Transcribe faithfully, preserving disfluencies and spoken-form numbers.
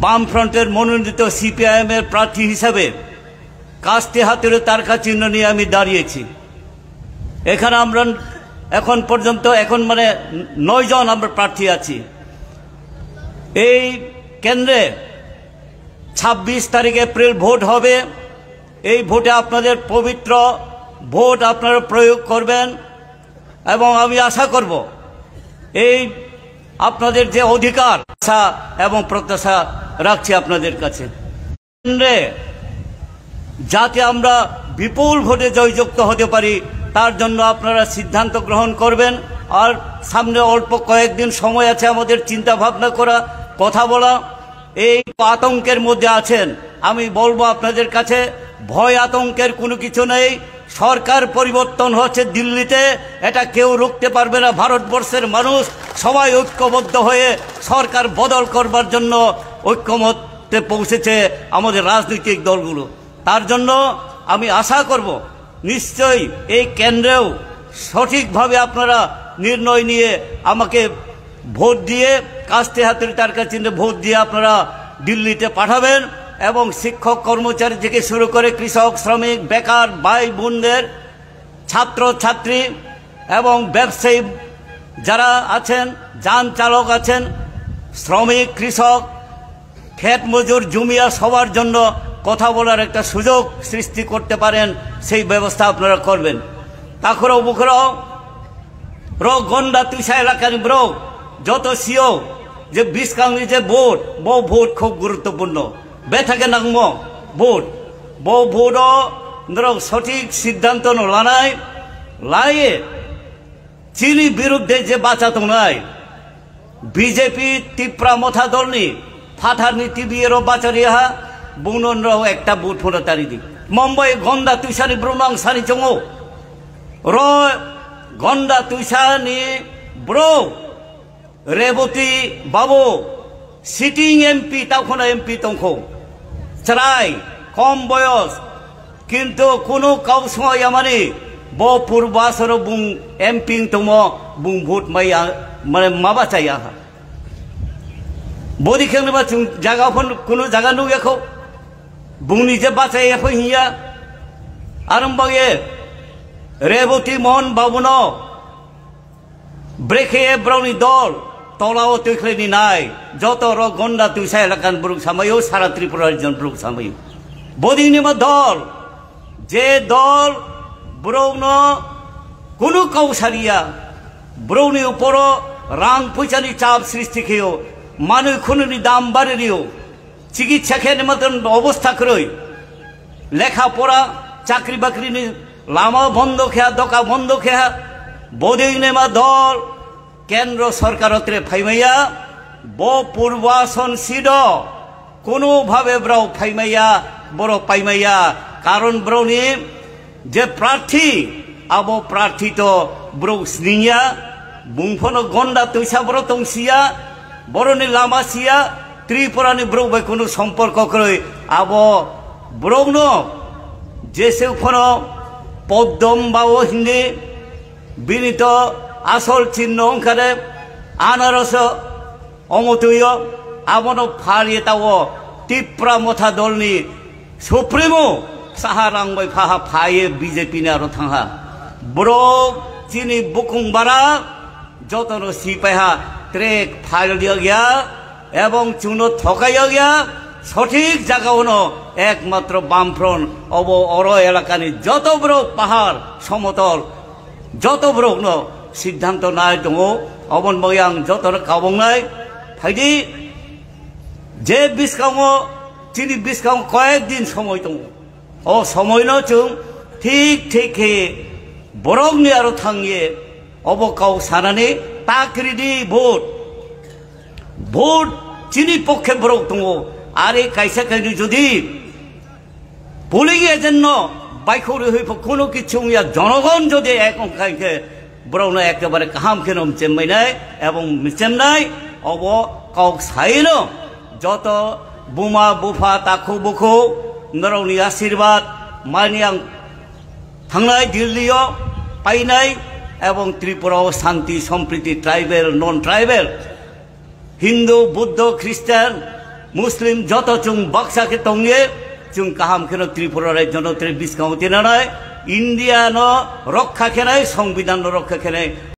বামফ্রন্টের মনোনীত সিপিআইএম এর প্রার্থী হিসাবে কাস্তে হাতুড়ে তারকা চিহ্ন নিয়ে আমি দাঁড়িয়েছি। এখানে আমরা এখন পর্যন্ত, এখন মানে নয় জন আমরা প্রার্থী আছি। এই কেন্দ্রে ছাব্বিশ তারিখ এপ্রিল ভোট হবে। এই ভোটে আপনাদের পবিত্র ভোট আপনারা প্রয়োগ করবেন এবং আমি আশা করব এই আপনাদের যে অধিকার, আশা এবং প্রত্যাশা রাখছি আপনাদের কাছে। কেন্দ্রে যাতে আমরা বিপুল ভোটে জয়যুক্ত হতে পারি, তার জন্য আপনারা সিদ্ধান্ত গ্রহণ করবেন। আর সামনে অল্প কয়েকদিন সময় আছে আমাদের চিন্তা ভাবনা করা, কথা বলা। এই আতঙ্কের মধ্যে আছেন, আমি বলবো আপনাদের কাছে, ভয় আতঙ্কের কোনো কিছু নেই। সরকার পরিবর্তন হচ্ছে দিল্লিতে, এটা কেউ রুখতে পারবে না। ভারতবর্ষের মানুষ সবাই ঐক্যবদ্ধ হয়ে সরকার বদল করবার জন্য ঐক্যমত্যে পৌঁছেছে আমাদের রাজনৈতিক দলগুলো। তার জন্য আমি আশা করব, নিশ্চয়ই এই কেন্দ্রেও সঠিকভাবে আপনারা নির্ণয় নিয়ে আমাকে ভোট দিয়ে, কাস্তে হাতুড়ি তারকা চিহ্নে ভোট দিয়ে আপনারা দিল্লিতে পাঠাবেন এবং শিক্ষক, কর্মচারী থেকে শুরু করে কৃষক, শ্রমিক, বেকার ভাই বোনদের, ছাত্র ছাত্রী এবং ব্যবসায়ী যারা আছেন, যান চালক আছেন, শ্রমিক, কৃষক, ক্ষেত মজুর, জুমিয়া সবার জন্য কথা বলার একটা সুযোগ সৃষ্টি করতে পারেন, সেই ব্যবস্থা আপনারা করবেন। Takhro bukhro, ro gonda twisa elakani borok, joto sio je biskangni je vote, bo vote khub guruttopurno. Bethake nangmo vote, bo vote o norok sothik siddhanto no lanai, laiye chini biruddhe je bacha tongnai, B J P Tipra Motha dolni phatharni T V ro bachari ha, buno nrao ekta vote phano tari di. Mumbai gonda tuisani borok no ang sani chongo. Ro gonda tuisani borok Reboti Babu sitting M P, taukhano M P tongkho. Chwrai, kom boyos, kintu kunu kau swngo yamani, bo purba soro bung M P wng tongmo, bung vote maya, mane maba chaya ha. Bodi khengni ba chwng jaga phon kunu jaga nugya kho. Bungni je bachaya phai hiya. Arwng bagye Reboti Mohan Babuno brekhe borokni dol tolao twi khlaini nai. Joto rok gonda twisa elakani borok samayo, sara Tripura region borok samayo. Bodini ma dol, je dol borokno kunu kau sariya, borokni uporo rang puisani chap srishti kheyo, manwi khununi dam baririyo, chikitsa khe ni moton obostha kwrwi, lekha pora, chakri bakri ni lama bondo khe ha, doka bondo khe ha, bodei nema dol kendro sorkar o tre phaimaya, bo purbason sido, kono bhabe brao phaimaya, boro paimaya, karon brao ni je prarthi, abo prarthi to borok siniya, bungphono gonda twisa borok tongsiya, boroni lama siya, Tripurani borok bai kunu somporko kwrwi, abo borokno jese phano poddom bao hindi, bini to asol chinno wngkha de anaroso. Omo twiyo abono phariye tao Tipra Motha dolni Supremo saha rang bai phaha phaiye B J P ni aro thangha. Borok chini bukung bara jotono sipaiha trek phal yagya ebong chuno thokai yagya, sothik jaga ono ekmatro Bamfront obo oro elakani joto borok pahar somotol joto borokno siddhanto nai tongo, oboni bagwi ang jotono kabongnai. Phaidi, je bwskango, chini bwskango koyek din somoi tongo. O somoino chwng thik thik khe borokni aro thangye obo kau sanani ta kwrwidi vote. Vote chini pokkhe borok tongo. Are kaisa kainwi jodi polling agent no baikhuk rwi hoi pho kuno kichu wngya, jonogon jodi ek wngkha hwnkhe borokno ekebare kaham kheno mchembainai ebong mchemnai. Obo kok saino joto buma bupha takhu bukhu norokni asirwad mani ang thangnai Delhi o painai ebong Tripura o shanti sompriti tribal non tribal Hindu Buddho Christian Muslim joto chwng baksa khe tongye, chwng kaham kheno Tripura rajyono tere bwskango tinanai, India no rokha khenai, Songbidan no rokha khenai,